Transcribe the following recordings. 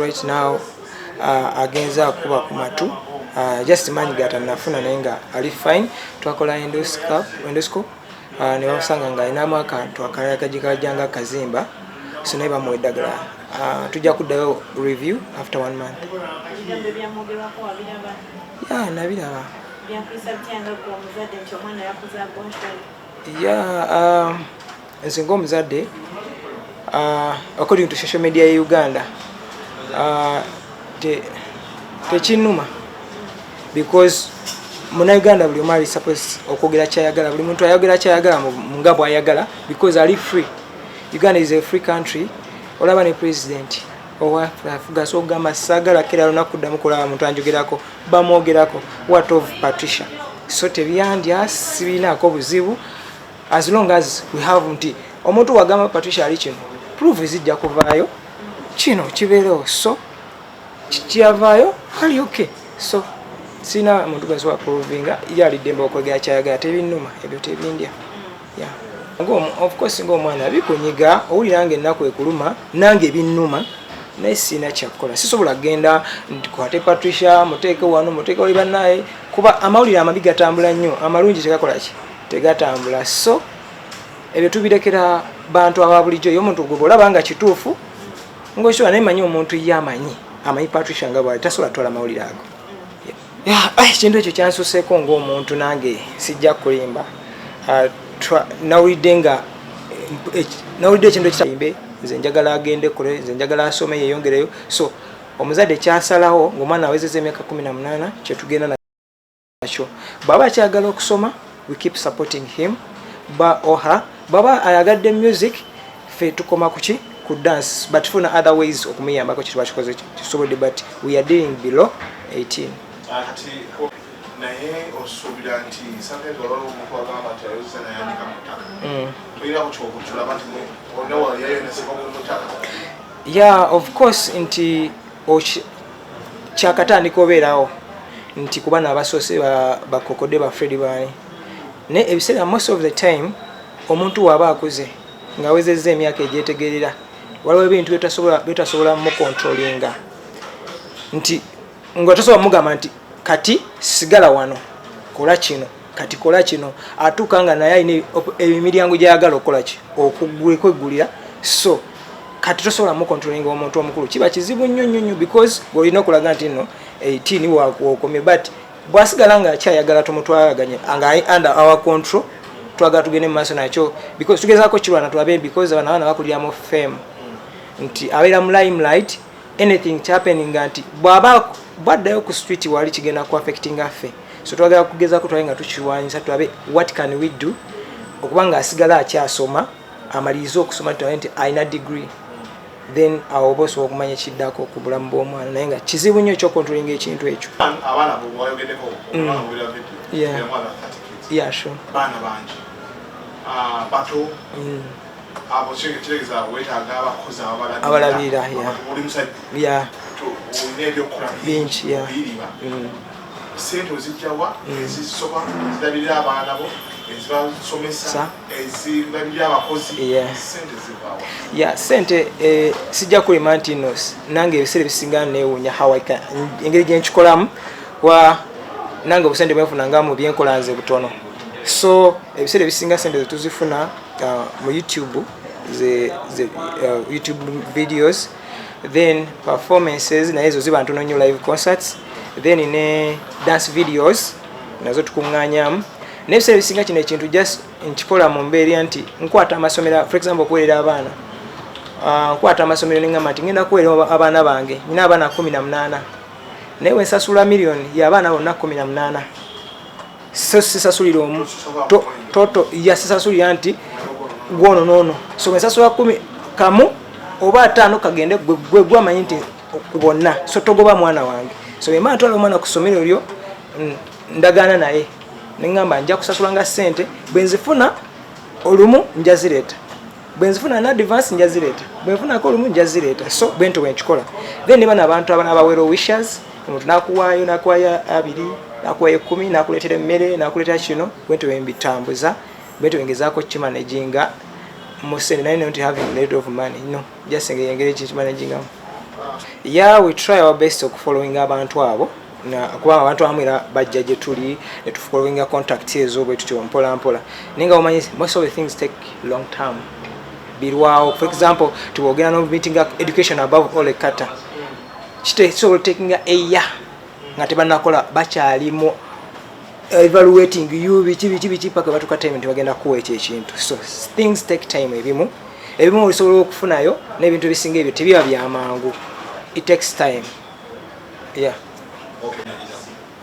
right now agenze akuba ku matu, just maanyi gatanafuna, naye nga ali fine. Twakola endoscope, ne bamusanga nga alinamu akantu akalala kajikajanga akazimba, so naye bamuwa eddagala. Tujja kuddayo review after one month. Ebigambo ebyamwogerwako wabiraba? Ya, nabiraba. Byakuyisa bitya nga gwe omuzadde nti omwana yakoze abortion? Ya, nze ng'omuzadde, according to social media ye Uganda, tekinnuma because Munauganda buli omu ali supposed okwogera kyayagala. Buli muntu ayogera kyayagala nga bwayagala because ali free. Uganda is a free country. Olaba ne president owafuga, so ogamba saagala kera lunaku kuddamu kulaba muntu anjogerako, bamwogerako. What of Patricia? So tebyandya, sibinaako buzibu as long as we have nti omuntu wagamba Patricia ali kino, proof zijja kuvaayo, kino kibeerewo. So kyavaayo, ali okay. So sina muntu gwensobola provinga ye ali ddembe okwogera kyayagala. Tebinnuma ebyo, tebindya. Yeah. Of course ng'omwana bikunyiga, owulira nga ennaku ekuluma, nange binnuma, naye sina kyakukola. Sisobola kugenda nti kwate Patricia muteeke wano, muteeke wali, bannaye, kuba amawulire amabi gatambula nnyo, amalungi tegakola ki, tegatambula. So ebyo tubirekera bantu aba bulijjo. Ye omuntu gwe bwolaba nga kituufu ngaokisobola, naye manyi omuntu ye amanyi Patricia nga bwali tasobola kutwala mawulire ago. Yeah, ekintu ekyo kyansuseeko ng'omuntu, nange sijja kulimba. Nawulidde nga nawulidde ekintu ekitambe. Nze njagala agende kule, nze njagala asome yeyongereyo. So omuzadde kyasalawo ng'omwana awezeza emyaka 18 kyetugenda nakyo. Bw'aba akyagala okusoma, we keep supporting him ba or her. Bw'aba ayagadde music, ffe tukoma kuki, ku dance, but tufuna other ways okumuyambako kituba kikoze kisobodde, but we are dealing below 18. Kati naye osuubira nti sometimes olwala omuntu agamba nti ayozesa nayandika mu ttaka, toyinako kyokutulaba nti olina yayoneseka mu ttaka? Yeah, of course, nti kyakatandika obeerawo nti kuba naabasoose bakokode ba Fred baani, naye ebiseera, most of the time, omuntu waaba akuze ng'awezezza emyaka egyetegerera, waliwo ebintu byetasobola mucontrollinga, nti nga tosobola mugamba nti kati sigala wano, kola kino, kati kola kino. Atuuka nga naye alina emiryango gyayagala okukola ki, okweggulira. So kati tosobola mucontrollinga omuntu omukulu, kiba kizibu nnyo nnyo nnyo because olina okulaga nti nno 18 wakomye, but bwasigala nga akyayagala tumutwalaganye nga ali under our control. Twagala tugende mu maaso nakyo because tugezaako kirwana tulabe, because abana abaana bakulira mu fame, nti abeera mu limelight, anything happening nga nti bw'aba bwaddayo ku street wali kigenda ku affectinga ffe. So twagala kugezaako tulabe nga tukirwanyisa, tulabe what can we do okuba nga asigala akyasoma, amalirize okusoma, tulabe nti alina degree, then awo oba osobola okumanya ekiddako ku bulamu bw'omwana. Naye nga kizibu nnyo ekyocontrollinga ekintu ekyo. Abaana bwayogeddeko, omwana wera video yamwana 30 kids. Yeah, sure. Baana bangi. Bato abo kitegeeza weetaaga abakozi ababalabirira. Abalabirira, yeah. Oli musajja, olina ebyokukola Bingi, yeah. biriba. Sente ozijjawa ezisoba ezirabirira abaana bo, ezibasomesa, ezirabirira abakozi? Sente zivaawa? Ya, sente, sijja kulima nti no nange ebiseera ebisinga neewuunya how I can, engeri gye nkikolamu, wa nange obusente bwenfuna nga mu byenkola nze butono. So ebiseera ebisinga sente zetuzifuna mu YouTube, ze YouTube videos, then performances, naye ezo ziba ntono nnyo, live concerts, then ne dance videos nazo tukuŋŋaanyamu. Naye ebiseera ebisinga kino ekintu just nkikola mu mbeera nti nkwata amasomero, for example okuweerera abaana. Nkwata amasomero neŋŋamba nti ngenda kuweerera abaana bange, nina abaana 18, naye wensasula miliyoni y'abaana bonna 18, so sisasulira omu toto ya sisasulira nti gwono noono. So wensasula kumi kamu oba ataano kagende gwe gwamanyi nti ku bonna, so togoba mwana wange. So bwemba ntwala omwana ku ssomero lyo, ndagaana naye neŋŋamba nja kusasula nga ssente bwe nzifuna olumu nja zireeta, bwe nzifuna na advance nja zireeta, bwe nfunako olumu nja zireeta. So bwentyo bwe nkikola. Then ne bano abantu aba well wishers, omuntu nakuwaayo, nakuwaayo 20, nakuwaayo 10, nakuleetera emmere, nakuleetera kino. Bwentyo bwe mbitambuza, bwentyo bwe ngezaako kimanaginga mu ssente, naye not having a lot of money, no, just engeri kimanagingamu. Yeah, we try our best okufollowinga abantu abo, kubanga abantu abamu era bajja gye tuli ne tufollowinga contact ezo bwe tutyo mpola mpola, naye nga omanyi most of the things take long term, birwawo. For example, tubogera no meeting education above all ekata kisobola takinga a year nga tebanakola, bakyalimu evaluating you, biki biki biki, paka batuka time nti bagenda kuwa ekyo ekintu. So things take time. Ebimu osobola okufunayo n'ebintu ebisinga ebyo tebiba byamangu, it takes time, yeah.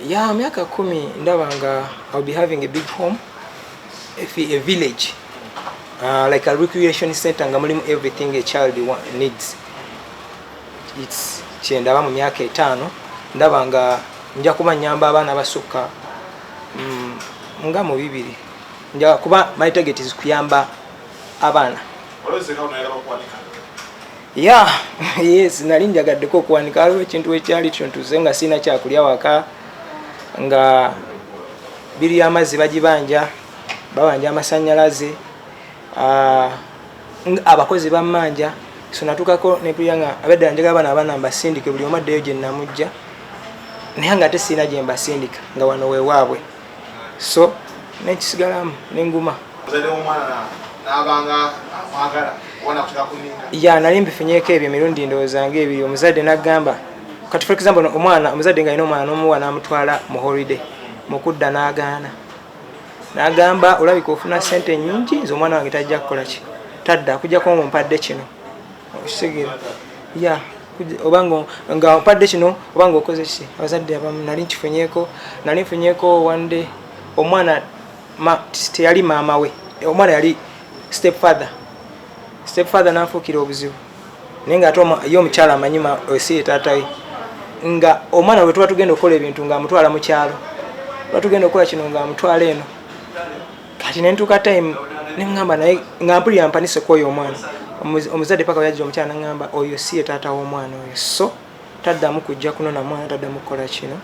Yeah, myaka 10 ndaba nga I'll be having a big home, a village, like a recreation center nga mulimu everything a child needs. It's kyendaba mu myaka 5, ndaba nga nja kuba nyamba abaana basukka nga mu 2. Nja kuba my target is kuyamba abaana. Yeah, yes, nali njagaddeko okuwanika. Waliwo ekintu ekyali kyontuze nga sirina kyakulya waka, nga biri y'amazzi bagibanja, babanja amasannyalaze, abakozi bammanja. So natuukako nempulira nga abedda njagala bano abaana mbasindike, buli omu addeyo gye namujja, naye nga ate sirina gye mbasindika nga wano wewaabwe, so nekisigalamu nenguma. Ya, nali mbifunyeeko ebyo emirundi ndowooza nga ebiri. Omuzadde n'agamba kati, for example, omwana, omuzadde nga alina omwana n'omuwa n'amutwala mu holiday, mukudda n'agaana n'agamba, olabika ofuna sente nyingi, nze omwana wange tajja kukola ki, tadda akujjako mumpadde kino. Okitegeera? Ya, oba nga ompadde kino oba nga okoze ki. Abazadde abamu nali nkifunyeeko, nali nfunyeeko one day omwana teyali maama we, omwana yali step father. Step father nanfuukira obuzibu, naye nga ate ye omukyala amanyi si ye taata we, nga omwana bwe tuba tugenda okukola ebintu nga amutwala mu kyalo, tuba tugenda okukola kino nga amutwala eno. Kati nentuuka time neŋŋamba, naye nga mpulira mpanise ku oyo omwana. Omuzadde paka yajja omukyala naŋŋamba, oyo si ye taata w'omwana oyo, so taddamu kujja kunona mwana, taddamu kukola kino.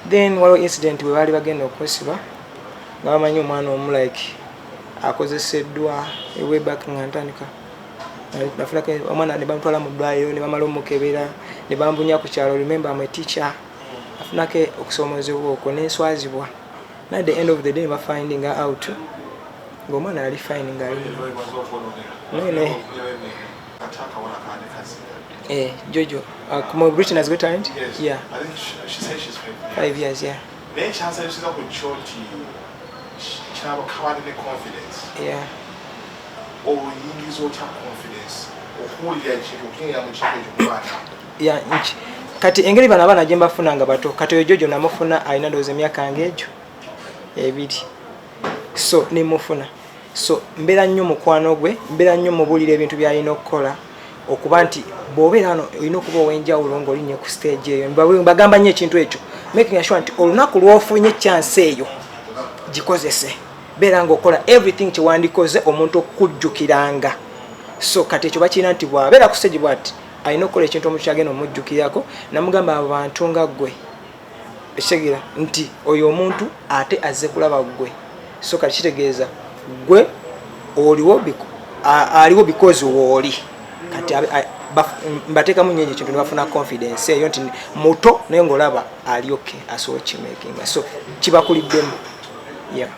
Then waliwo incident bwe baali bagenda okwesiba nga bamanyi omwana omu like akozeseddwa way back nga ntandika nafunako omwana ne bamutwala mu ddwaliro ne bamala omukebera ne bambunya ku kyalo. Remember, am a teacher. Afunako okusoomozebwa okwo nenswazibwa, naye at the end of the day ne bafinding out ng'omwana ali fine, ngaali naye. Eh, Jojo, mu Britain Has Got Talent? Yes. Yeah. I think she said she's 5 years. 5 years, yeah. Naye kyansanyusiza ku kyo nti kabadde ne confidence. Oyingiza otya confidence okuwulira ekintu, okuyingira mu kintu ekyo ku baana? Yeah, kati engeri bano abaana gye mbafuna nga bato, kati oyo Jojo namufuna alina ndowooza emyaka ng'egyo 2, so nemufuna, so mbeera nnyo mukwano gwe, mbeera nnyo mubuulira ebintu by'alina okukola, okuba nti bw'obeera wano olina okuba ow'enjawulo ng'olinnye ku stage eyo. Mbagamba nnyo ekintu ekyo, making sure nti olunaku lw'ofunye chance eyo gikozese, beera ng'okola everything kyewandikoze omuntu okukujjukiranga. So kati ekyo bakirina nti bw'abeera ku stage bw'ati alina okukola ekintu omuntu kyagenda omujjukirako. Namugamba, abo bantu nga ggwe, ekitegeera nti oyo omuntu ate azze kulaba ggwe, so kati kitegeeza ggwe oliwo aliwo because wooli. Kati mbateekamu nnyo ekyo ekintu ne bafuna confidence eyo nti muto naye ng'olaba ali okay, asobola okimakinga, so kibakuliddemu, yeah.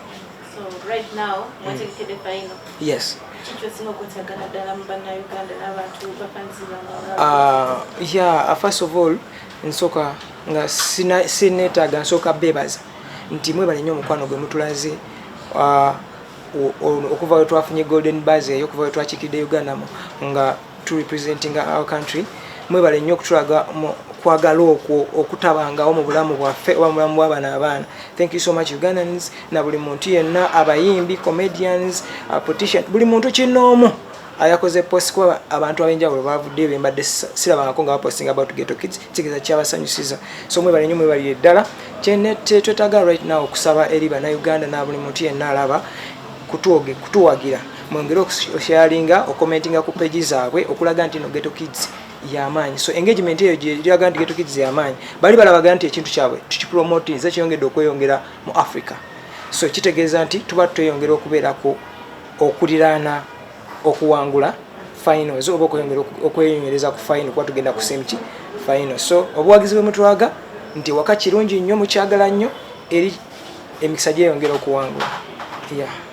So right now mwategekedde final. Yes. Kiki osinga okwetaaga naddala mu bannayuganda n'abantu bafanzi? Yeah, first of all nsooka nga sineetaaga, nsooka beebaza nti mwebale nnyo omukwano gwe mutulaze, okuva we twafunye golden buzzer eyo, okuva we twakiikiridde Uganda nga turepresentinga our country. Mwebale nnyo okutulaga kwagala okwo okutabangawo mu bulamu bwaffe oba mu bulamu bw'abana abaana. Thank you so much, Ugandans, na buli muntu yenna, abayimbi, comedians, politician, buli muntu kinoomu ayakoze post, kuba abantu ab'enjawulo bavuddeyo bembadde sirabangako nga baposting about Ghetto Kids, kitegeeza kyabasanyusiza. So mwebale nnyo, mwebalire ddala. Kyenete twetaaga right now okusaba eri bannayuganda na buli muntu yenna alaba kutuwagira, mwongere okusharinga, okommentinga ku page zaabwe okulaga nti no Ghetto Kids yamaanyi. So engagement eyo gyeraga nti Ghetto Kids yamaanyi, bali balabaga nti ekintu kyabwe tukipromotinze, kyeyongedde okweyongera mu Africa. So kitegeeza nti tuba tweyongera okubeerako okuliraana okuwangula. Finals oba okweyongera okwenywereza ku final, kuba tugenda ku semi ki final. So obuwagizi bwe mutwaga nti waka kirungi nnyo, mukyagala nnyo, eri emikisa gyeyongera okuwangula, yeah.